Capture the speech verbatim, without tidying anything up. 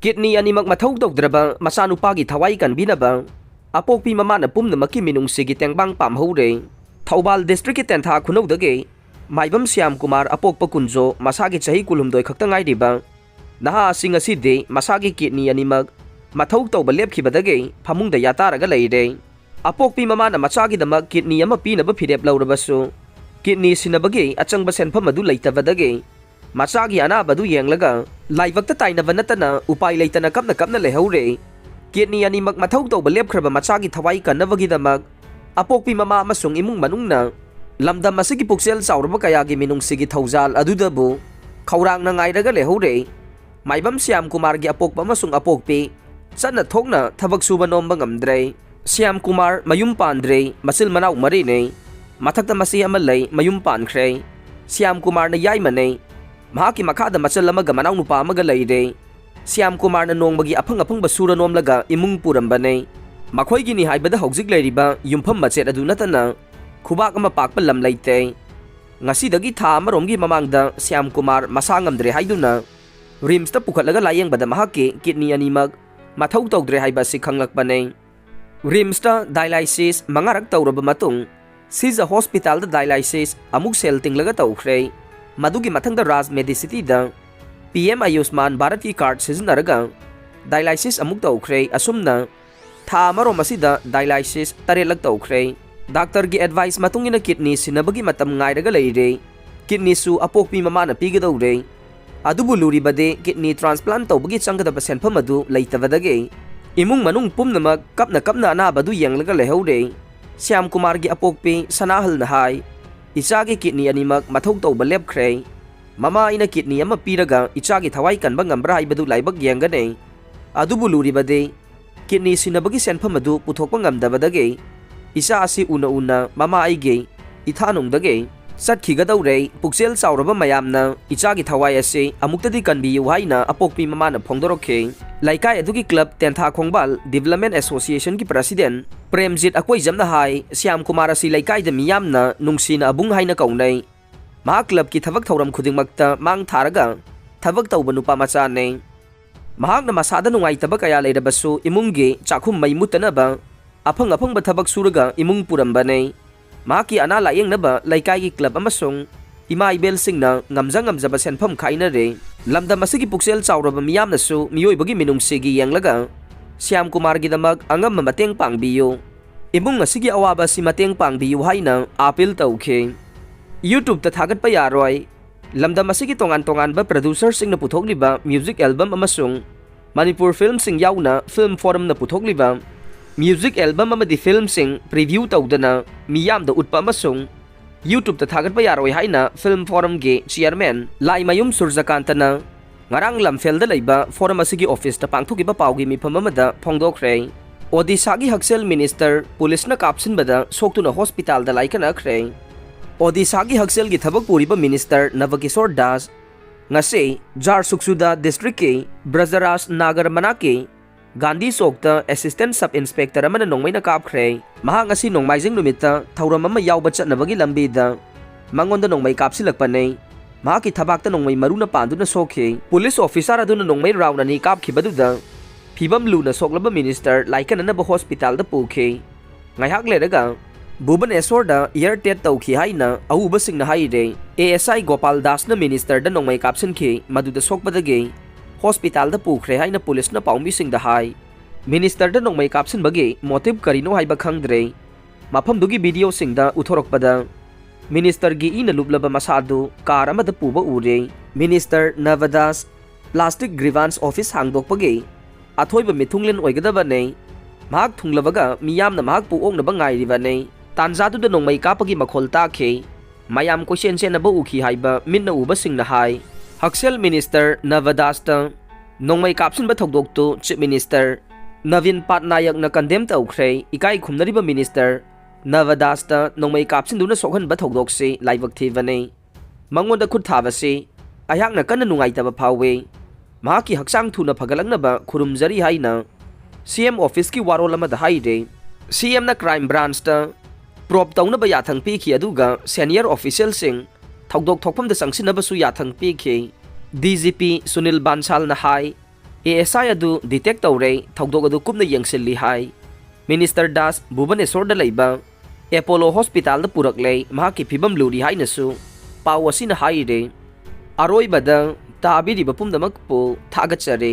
Kidney ꯑꯅꯤꯃꯛ ꯃꯊꯧ ꯇꯧꯗ꯭ꯔꯕ ꯃꯆꯥꯅꯨꯄꯥꯒꯤ ꯊꯋꯥꯏ ꯀꯟꯕꯤꯅꯕ ꯑꯄꯣꯛꯄꯤ ꯃꯃꯥꯅ ꯄꯨꯝꯅꯃꯛꯀꯤ ꯃꯤꯅꯨꯡꯁꯤꯒꯤ ꯇꯦꯡꯕꯥꯡ ꯄꯥꯝꯍꯧꯔꯦ꯫ ꯊꯧꯕꯥꯜ ꯗꯤꯁꯇ꯭ꯔꯤꯛꯀꯤ ꯇꯦꯟꯊꯥ ꯈꯨꯅꯧꯗꯒꯤ ꯃꯥꯏꯕꯝ ꯁ꯭ꯌꯥꯝ ꯀꯨꯃꯥꯔ ꯑꯄꯣꯛꯄ ꯀꯨꯟꯖꯣ ꯃꯁꯥꯒꯤ ꯆꯍꯤ ꯀꯨꯟꯍꯨꯝꯗꯣꯏ ꯈꯛꯇ ꯉꯥꯏꯔꯤꯕ ꯅꯍꯥ ꯑꯁꯤ ꯉꯁꯤꯗꯤ ꯃꯁꯥꯒꯤ ꯀꯤꯗꯅꯤ ꯑꯅꯤꯃꯛ ꯃꯊꯧ ꯇꯧꯕ ꯂꯦꯞꯈꯤꯕꯗꯒꯤ ꯐꯃꯨꯡꯗ ꯌꯥꯇꯥꯔꯒ ꯂꯩꯔꯦ꯫ ꯑꯄꯣꯛꯄꯤ ꯃꯃꯥꯅ ꯃꯆꯥꯒꯤꯗꯃꯛ ꯀꯤꯗꯅꯤ ꯑꯃ ꯄꯤꯅꯕ ꯐꯤꯔꯦꯞ ꯂꯧꯔꯕꯁꯨ, ꯀꯤꯗꯅꯤ ꯁꯤꯟꯅꯕꯒꯤ ꯑꯆꯪꯕ ꯁꯦꯟꯐꯝ ꯑꯗꯨ ꯂꯩꯇꯕꯗꯒꯤ ꯃꯆꯥꯒꯤ ꯑꯅꯥꯕ ꯑꯗꯨ ꯌꯦꯡꯂꯒ ꯂꯥꯏꯕꯛꯇ ꯇꯥꯏꯅꯕ ꯅꯠꯇꯅ ꯎꯄꯥꯏ ꯂꯩꯇꯅ ꯀꯞꯅ ꯀꯞꯅ ꯂꯩꯍꯧꯔꯦ꯫ ꯀꯤꯗꯅꯤ ꯑꯅꯤꯃꯛ ꯃꯊꯧ ꯇꯧꯕ ꯂꯦꯞꯈ꯭ꯔꯕ ꯃꯆꯥꯒꯤ ꯊꯋꯥꯏ ꯀꯟꯅꯕꯒꯤꯗꯃꯛ ꯑꯄꯣꯛꯄꯤ ꯃꯃꯥ ꯑꯃꯁꯨꯡ ꯏꯃꯨꯡ ꯃꯅꯨꯡꯅ ꯂꯝꯗꯝ ꯑꯁꯤꯒꯤ ꯄꯨꯛꯆꯦꯜ ꯆꯥꯎꯔꯕ ꯀꯌꯥꯒꯤ ꯃꯤꯅꯨꯡꯁꯤꯒꯤ ꯊꯧꯖꯥꯜ ꯑꯗꯨꯗꯕꯨ ꯈꯧꯔꯥꯡꯅ ꯉꯥꯏꯔꯒ ꯂꯩꯍꯧꯔꯦ꯫ ꯃꯥꯏꯕꯝ ꯁ꯭ꯌꯥꯝ ꯀꯨꯃꯥꯔꯒꯤ ꯑꯄꯣꯛꯄ ꯑꯃꯁꯨꯡ ꯑꯄꯣꯛꯄꯤ ꯆꯠꯅ ꯊꯣꯛꯅ ꯊꯕꯛ ꯁꯨꯕ ꯅꯣꯝꯕ ꯉꯝꯗ꯭ꯔꯦ꯫ ꯁ꯭ꯌꯥꯝ ꯀꯨꯃꯥꯔ ꯃꯌꯨꯝ ꯄꯥꯟꯗ꯭ꯔꯦ, ꯃꯆꯤꯜ ꯃꯅꯥꯎ ꯃꯔꯤꯅꯦ꯫ ꯃꯊꯛꯇ ꯃꯆꯦ ꯑꯃ ꯂꯩ, ꯃꯌꯨꯝ ꯄꯥꯟꯈ꯭ꯔꯦ꯫ ꯁ꯭ꯌꯥꯝ ꯀꯨꯃꯥꯔꯅ ꯌꯥꯏꯃꯅꯦ꯫ ꯃꯍꯥꯛꯀꯤ ꯃꯈꯥꯗ ꯃꯆꯜ ꯑꯃꯒ ꯃꯅꯥꯎꯅꯨꯄꯥ ꯑꯃꯒ ꯂꯩꯔꯦ꯫ ꯁ꯭ꯌꯥꯝ ꯀꯨꯃꯥꯔꯅ ꯅꯣꯡꯃꯒꯤ ꯑꯐꯪ ꯑꯐꯪꯕ ꯁꯨꯔ ꯅꯣꯝꯂꯒ ꯏꯃꯨꯡ ꯄꯨꯔꯝꯕꯅꯦ꯫ ꯃꯈꯣꯏꯒꯤꯅꯤ ꯍꯥꯏꯕꯗ ꯍꯧꯖꯤꯛ ꯂꯩꯔꯤꯕ ꯌꯨꯝꯐꯝ ꯃꯆꯦꯠ ꯑꯗꯨ ꯅꯠꯇꯅ ꯈꯨꯕꯥꯛ ꯑꯃ ꯄꯥꯛꯄ ꯂꯝ ꯂꯩꯇꯦ꯫ ꯉꯁꯤꯗꯒꯤ ꯊꯥ ꯑꯃꯔꯣꯝꯒꯤ ꯃꯃꯥꯡꯗ ꯁ꯭ꯌꯥꯝ ꯀꯨꯃꯥꯔ ꯃꯁꯥ ꯉꯝꯗ꯭ꯔꯦ ꯍꯥꯏꯗꯨꯅ ꯔꯤꯝꯁꯇ ꯄꯨꯈꯠꯂꯒ ꯂꯥꯌꯦꯡꯕꯗ ꯃꯍꯥꯛꯀꯤ ꯀꯤꯗꯅꯤ ꯑꯅꯤꯃꯛ ꯃꯊꯧ ꯇꯧꯗ꯭ꯔꯦ ꯍꯥꯏꯕ ꯑꯁꯤ ꯈꯪꯂꯛꯄꯅꯦ꯫ ꯔꯤꯝꯁꯇ ꯗꯥꯏꯂꯥꯏꯁꯤꯁ ꯃꯉꯥꯔꯛ ꯇꯧꯔꯕ ꯃꯇꯨꯡ, ꯁꯤꯖ ꯍꯣꯁꯄꯤꯇꯥꯜꯗ ꯗꯥꯏꯂꯥꯏꯁꯤꯁ ꯑꯃꯨꯛ ꯁꯦꯜ ꯇꯤꯡꯂꯒ ꯇꯧꯈ꯭ꯔꯦ꯫ ꯃꯗꯨꯒꯤ ꯃꯊꯪꯗ ꯔꯥꯖ ꯃꯦꯗꯤꯁꯤꯇꯤꯗ ꯄꯤ ꯑꯦꯝ ꯑꯌꯨꯁꯃꯥꯟ ꯚꯥꯔꯠꯀꯤ ꯀꯥꯔꯗ ꯁꯤꯖꯤꯟꯅꯔꯒ ꯗꯥꯏꯂꯥꯏꯁꯤꯁ ꯑꯃꯨꯛ ꯇꯧꯈ꯭ꯔꯦ꯫ ꯑꯁꯨꯝꯅ ꯊꯥ ꯑꯃꯔꯣꯝ ꯑꯁꯤꯗ ꯗꯥꯏꯂꯥꯏꯁꯤꯁ ꯇꯔꯦꯠꯂꯛ ꯇꯧꯈ꯭ꯔꯦ꯫ ꯗꯥꯛꯇꯔꯒꯤ ꯑꯦꯗꯚꯥꯏꯁ ꯃꯇꯨꯡ ꯏꯟꯅ ꯀꯤꯗꯅꯤ ꯁꯤꯟꯅꯕꯒꯤ ꯃꯇꯝ ꯉꯥꯏꯔꯒ ꯂꯩꯔꯦ꯫ ꯀꯤꯗꯅꯤꯁꯨ ꯑꯄꯣꯛꯄꯤ ꯃꯃꯥꯅ ꯄꯤꯒꯗꯧꯔꯦ꯫ ꯑꯗꯨꯕꯨ ꯂꯨꯔꯤꯕꯗꯤ ꯀꯤꯗꯅꯤ ꯇ꯭ꯔꯥꯟꯁꯄ꯭ꯂꯥꯟ ꯇꯧꯕꯒꯤ ꯆꯪꯒꯗꯕ ꯁꯦꯟꯐꯝ ꯑꯗꯨ ꯂꯩꯇꯕꯗꯒꯤ ꯏꯃꯨꯡ ꯃꯅꯨꯡ ꯄꯨꯝꯅꯃꯛ ꯀꯞꯅ ꯀꯞꯅ ꯑꯅꯥꯕ ꯑꯗꯨ ꯌꯦꯡꯂꯒ ꯂꯩꯍꯧꯔꯦ꯫ ꯁ꯭ꯌꯥꯝ ꯀꯨꯃꯥꯔꯒꯤ ꯑꯄꯣꯛꯄꯤ ꯁꯅꯥꯍꯜꯅ ꯍꯥꯏ, "ꯏꯆꯥꯒꯤ ꯀꯤꯗꯅꯤ ꯑꯅꯤꯃꯛ ꯃꯊꯧ ꯇꯧꯕ ꯂꯦꯞꯈ꯭ꯔꯦ꯫ ꯃꯃꯥ ꯑꯩꯅ ꯀꯤꯗꯅꯤ ꯑꯃ ꯄꯤꯔꯒ ꯏꯆꯥꯒꯤ ꯊꯋꯥꯏ ꯀꯟꯕ ꯉꯝꯕ꯭ꯔꯥ ꯍꯥꯏꯕꯗꯨ ꯂꯥꯏꯕꯛ ꯌꯦꯡꯒꯅꯤ꯫ ꯑꯗꯨꯕꯨ ꯂꯨꯔꯤꯕꯗꯤ ꯀꯤꯗꯅꯤ ꯁꯤꯟꯅꯕꯒꯤ ꯁꯦꯟꯐꯝ ꯑꯗꯨ ꯄꯨꯊꯣꯛꯄ ꯉꯝꯗꯕꯗꯒꯤ ꯏꯆꯥ ꯑꯁꯤ ꯎꯅ ꯎꯅ ꯃꯃꯥ ꯑꯩꯒꯤ ꯏꯊꯥꯅꯨꯡꯗꯒꯤ ꯆꯠꯈꯤꯒꯗꯧꯔꯦ꯫ ꯄꯨꯛꯆꯦꯜ ꯆꯥꯎꯔꯕ ꯃꯌꯥꯝꯅ ꯏꯆꯥꯒꯤ ꯊꯋꯥꯏ ꯑꯁꯤ ꯑꯃꯨꯛꯇꯗꯤ ꯀꯟꯕꯤꯌꯨ" ꯍꯥꯏꯅ ꯑꯄꯣꯛꯄꯤ ꯃꯃꯥꯅ ꯐꯣꯡꯗꯣꯔꯛꯈꯤ꯫ ꯂꯩꯀꯥꯏ ꯑꯗꯨꯒꯤ ꯀ꯭ꯂꯕ ꯇꯦꯟꯊꯥ ꯈꯣꯡꯕꯥꯜ ꯗꯤꯕꯂꯞꯃꯦꯟ ꯑꯦꯁꯣꯁꯤꯌꯦꯁꯟꯒꯤ ꯄ꯭ꯔꯁꯤꯗꯦꯟ ꯄ꯭ꯔꯦꯝꯖꯤꯠ ꯑꯀꯣꯏꯖꯝꯅ ꯍꯥꯏ, "ꯁ꯭ꯌꯥꯝ ꯀꯨꯃꯥꯔ ꯑꯁꯤ ꯂꯩꯀꯥꯏꯗ ꯃꯤꯌꯥꯝꯅ ꯅꯨꯡꯁꯤꯅ ꯑꯕꯨꯡ ꯍꯥꯏꯅ ꯀꯧꯅꯩ꯫ ꯃꯍꯥꯛ ꯀ꯭ꯂꯕꯀꯤ ꯊꯕꯛ ꯊꯧꯔꯝ ꯈꯨꯗꯤꯡꯃꯛꯇ ꯃꯥꯡ ꯊꯥꯔꯒ ꯊꯕꯛ ꯇꯧꯕ ꯅꯨꯄꯥ ꯃꯆꯥꯅꯤ꯫ ꯃꯍꯥꯛꯅ ꯃꯁꯥꯗ ꯅꯨꯡꯉꯥꯏꯇꯕ ꯀꯌꯥ ꯂꯩꯔꯕꯁꯨ ꯏꯃꯨꯡꯒꯤ ꯆꯥꯛꯈꯨꯝ ꯃꯩ ꯃꯨꯠꯇꯅꯕ ꯑꯐꯪ ꯑꯐꯪꯕ ꯊꯕꯛ ꯁꯨꯔꯒ ꯏꯃꯨꯡ ꯄꯨꯔꯝꯕꯅꯤ꯫ ꯃꯍꯥꯛꯀꯤ ꯑꯅꯥ ꯂꯥꯌꯦꯡꯅꯕ ꯂꯩꯀꯥꯏꯒꯤ ꯀ꯭ꯂꯕ ꯑꯃꯁꯨꯡ ꯏꯃꯥ ꯏꯕꯦꯜꯁꯤꯡꯅ ꯉꯝꯖ ꯉꯝꯖꯕ ꯁꯦꯟꯐꯝ ꯈꯥꯏꯅꯔꯦ꯫ ꯂꯝꯗꯝ ꯑꯁꯤꯒꯤ ꯄꯨꯛꯆꯦꯜ ꯆꯥꯎꯔꯕ ꯃꯤꯌꯥꯝꯅꯁꯨ ꯃꯤꯑꯣꯏꯕꯒꯤ ꯃꯤꯅꯨꯡꯁꯤꯒꯤ ꯌꯦꯡꯂꯒ ꯁ꯭ꯌꯥꯝ ꯀꯨꯃꯥꯔꯒꯤꯗꯃꯛ ꯑꯉꯝꯕ ꯃꯇꯦꯡ ꯄꯥꯡꯕꯤꯌꯨ꯫ ꯏꯃꯨꯡ ꯑꯁꯤꯒꯤ ꯑꯋꯥꯕ ꯑꯁꯤ ꯃꯇꯦꯡ ꯄꯥꯡꯕꯤꯌꯨ ꯍꯥꯏꯅ ꯑꯥꯄꯤꯜ ꯇꯧꯈꯤ꯫ YouTube-ꯇ ꯊꯥꯒꯠꯄ ꯌꯥꯔꯣꯏ꯫ ꯂꯝꯗꯝ ꯑꯁꯤꯒꯤ ꯇꯣꯉꯥꯟ ꯇꯣꯉꯥꯟꯕ producer-ꯁꯤꯡꯅ ꯄꯨꯊꯣꯛꯂꯤꯕ music album ꯑꯃꯁꯨꯡ ꯃꯅꯤꯄꯨꯔ film-ꯁꯤꯡ ꯌꯥꯎꯅ Film Forum-ꯅ ꯄꯨꯊꯣꯛꯂꯤꯕ music album ꯑꯃꯗꯤ film-ꯁꯤꯡ preview ꯇꯧꯗꯅ ꯃꯤꯌꯥꯝꯗ ꯎꯠꯄ ꯑꯃꯁꯨꯡ YouTube-ꯇ ꯊꯥꯒꯠꯄ ꯌꯥꯔꯣꯏ ꯍꯥꯏꯅ Film Forum-ꯒꯤ chairman ꯂꯥꯏꯃꯌꯨꯝ ꯁꯨꯔꯖꯀꯥꯟꯇꯅ ꯉꯔꯥꯡ ꯂꯝꯐꯦꯜꯗ ꯂꯩꯕ Forum ꯑꯁꯤꯒꯤ office-ꯇ ꯄꯥꯡꯊꯣꯛꯈꯤꯕ ꯄꯥꯎꯒꯤ ꯃꯤꯐꯝ ꯑꯃꯗ ꯐꯣꯡꯗꯣꯛꯈ꯭ꯔꯦ꯫ ꯑꯣꯗꯤꯁꯥꯒꯤ ꯍꯛꯁꯦꯜ minister police-ꯅ ꯀꯥꯞꯁꯤꯟꯕꯗ ꯁꯣꯛꯇꯨꯅ hospital-ꯗ ꯂꯥꯏꯀꯠꯅꯈ꯭ꯔꯦ꯫ ꯑꯣꯗꯤꯁꯥꯒꯤ ꯍꯛꯁꯦꯜꯒꯤ ꯊꯕꯛ ꯄꯨꯔꯤꯕ minister ꯅꯕꯀꯤꯁꯣꯔ ꯗꯥꯁ ꯉꯁꯤ ꯖꯥꯔꯁꯨꯒꯨꯗꯥ district-ꯀꯤ ꯕ꯭ꯔꯖꯔꯥꯖ Nagar ꯃꯅꯥꯛꯀꯤ Gandhi ꯆꯧꯛꯇ assistant sub inspector ꯑꯃꯅ ꯅꯣꯡꯃꯩꯅ ꯀꯥꯞꯈ꯭ꯔꯦ꯫ ꯃꯍꯥꯛ ꯉꯁꯤ ꯅꯣꯡꯃꯥꯏꯖꯤꯡ ꯅꯨꯃꯤꯠꯇ ꯊꯧꯔꯝ ꯑꯃ ꯌꯥꯎꯕ ꯆꯠꯅꯕꯒꯤ ꯂꯝꯕꯤꯗ ꯃꯉꯣꯟꯗ ꯅꯣꯡꯃꯩ ꯀꯥꯞꯁꯤꯜꯂꯛꯄꯅꯤ꯫ ꯃꯍꯥꯛꯀꯤ ꯊꯕꯥꯛꯇ ꯅꯣꯡꯃꯩ ꯃꯔꯨꯅ ꯄꯥꯟꯗꯨꯅ ꯁꯣꯛꯈꯤ꯫ Police officer ꯑꯗꯨꯅ ꯅꯣꯡꯃꯩ round ꯑꯅꯤ ꯀꯥꯞꯈꯤꯕꯗꯨꯗ ꯐꯤꯕꯝ ꯂꯨꯅ ꯁꯣꯛꯂꯕ minister ꯂꯥꯏꯀꯠꯅꯅꯕ hospital-ꯗ ꯄꯨꯈꯤ꯫ ꯉꯥꯏꯍꯥꯛ ꯂꯩꯔꯒ ꯚꯨꯕꯅꯦꯁꯣꯔꯗ air raid ꯇꯧꯈꯤ ꯍꯥꯏꯅ ꯑꯎꯕꯁꯤꯡꯅ ꯍꯥꯏꯔꯦ꯫ ASI ꯒꯣꯄꯥꯜ ꯗꯥꯁꯅ minister-ꯗ ꯅꯣꯡꯃꯩ ꯀꯥꯞꯁꯤꯟꯈꯤ, ꯃꯗꯨꯗ ꯁꯣꯛꯄꯗꯒꯤ hospital-ꯗ ꯄꯨꯈ꯭ꯔꯦ ꯍꯥꯏꯅ police-ꯅ ꯄꯥꯎꯃꯤꯁꯤꯡꯗ ꯍꯥꯏ꯫ Minister-ꯗ ꯅꯣꯡꯃꯩ ꯀꯥꯞꯁꯤꯟꯕꯒꯤ motive ꯀꯔꯤꯅꯣ ꯍꯥꯏꯕ ꯈꯪꯗ꯭ꯔꯦ꯫ ꯃꯐꯝꯗꯨꯒꯤ video-ꯁꯤꯡꯗ ꯎꯠꯊꯣꯔꯛꯄꯗ minister-ꯒꯤ ꯏꯅ ꯂꯨꯞꯂꯕ ꯃꯁꯥꯗꯨ car ꯑꯃꯗ ꯄꯨꯕ ꯎꯔꯦ꯫ Minister ꯅꯚꯗꯥꯁ plastic grievance office ꯍꯥꯡꯗꯣꯛꯄꯒꯤ ꯑꯊꯣꯏꯕ ꯃꯤꯊꯨꯡꯂꯦꯟ ꯑꯣꯏꯒꯗꯕꯅꯤ꯫ ꯃꯍꯥꯛ ꯊꯨꯡꯂꯕꯒ ꯃꯤꯌꯥꯝꯅ ꯃꯍꯥꯛꯄꯨ ꯑꯣꯛꯅꯕ ꯉꯥꯏꯔꯤꯕꯅꯤ꯫ ꯇꯥꯟꯖꯥꯗꯨꯗ ꯅꯣꯡꯃꯩ ꯀꯥꯞꯄꯒꯤ ꯃꯈꯣꯜ ꯇꯥꯈꯤ꯫ ꯃꯌꯥꯝ ꯀꯣꯏꯆꯦꯟ ꯆꯦꯟꯅꯕ ꯎꯈꯤ ꯍꯥꯏꯕ ꯃꯤꯠꯅ ꯎꯕꯁꯤꯡꯅ ꯍꯥꯏ꯫ ꯍꯛꯁꯦꯜ minister ꯅꯚꯗꯥꯁꯇ ꯅꯣꯡꯃꯩ ꯀꯥꯞꯁꯤꯟꯕ ꯊꯧꯗꯣꯛꯇꯨ Chief Minister ꯅꯕꯤꯟ ꯄꯥꯠꯅꯥꯌꯛꯅ condemn ꯇꯧꯈ꯭ꯔꯦ꯫ ꯏꯀꯥꯏ ꯈꯨꯝꯅꯔꯤꯕ minister ꯅꯚꯗꯥꯁꯇ ꯅꯣꯡꯃꯩ ꯀꯥꯞꯁꯤꯟꯗꯨꯅ ꯁꯣꯛꯍꯟꯕ ꯊꯧꯗꯣꯛꯁꯤ ꯂꯥꯏꯕꯛ ꯊꯤꯕꯅꯤ꯫ ꯃꯉꯣꯟꯗ ꯈꯨꯠ ꯊꯥꯕꯁꯤ ꯑꯩꯍꯥꯛꯅ ꯀꯟꯅ ꯅꯨꯡꯉꯥꯏꯇꯕ ꯐꯥꯎꯏ꯫ ꯃꯍꯥꯛꯀꯤ ꯍꯛꯆꯥꯡ ꯊꯨꯅ ꯐꯒꯠꯂꯛꯅꯕ ꯈꯨꯔꯨꯝꯖꯔꯤ ꯍꯥꯏꯅ CM office-ꯀꯤ ꯋꯥꯔꯣꯜ ꯑꯃꯗ ꯍꯥꯏꯔꯦ꯫ CM-ꯅ crime branch-ꯇ probe ꯇꯧꯅꯕ ꯌꯥꯊꯪ ꯄꯤꯈꯤ, ꯑꯗꯨꯒ senior official-ꯁꯤꯡ ꯊꯧꯗꯣꯛ ꯊꯣꯛꯐꯝꯗ ꯆꯪꯁꯤꯟꯅꯕꯁꯨ ꯌꯥꯊꯪ ꯄꯤꯈꯤ꯫ DGP Sunil ꯕꯥꯟꯁꯥꯜꯅ high, A S ꯑꯥꯏ ꯑꯗꯨ detect ꯇꯧꯔꯦ, ꯊꯧꯗꯣꯛ ꯑꯗꯨ ꯀꯨꯞꯅ ꯌꯦꯡꯁꯤꯜꯂꯤ ꯍꯥꯏ꯫ ꯃꯤꯅꯤꯁꯇꯔ ꯗꯥꯁ ꯚꯨꯕꯅꯦꯁꯣꯔꯗ ꯂꯩꯕ ꯑꯦꯄꯣꯂꯣ ꯍꯣꯁꯄꯤꯇꯥꯜꯗ ꯄꯨꯔꯛꯂꯦ, ꯃꯍꯥꯛꯀꯤ ꯐꯤꯕꯝ ꯂꯨꯔꯤ ꯍꯥꯏꯅꯁꯨ ꯄꯥꯎ ꯑꯁꯤꯅ ꯍꯥꯏꯔꯦ꯫ ꯑꯔꯣꯏꯕꯗ ꯇꯥꯕꯤꯔꯤꯕ ꯄꯨꯝꯅꯃꯛꯄꯨ ꯊꯥꯒꯠꯆꯔꯤ꯫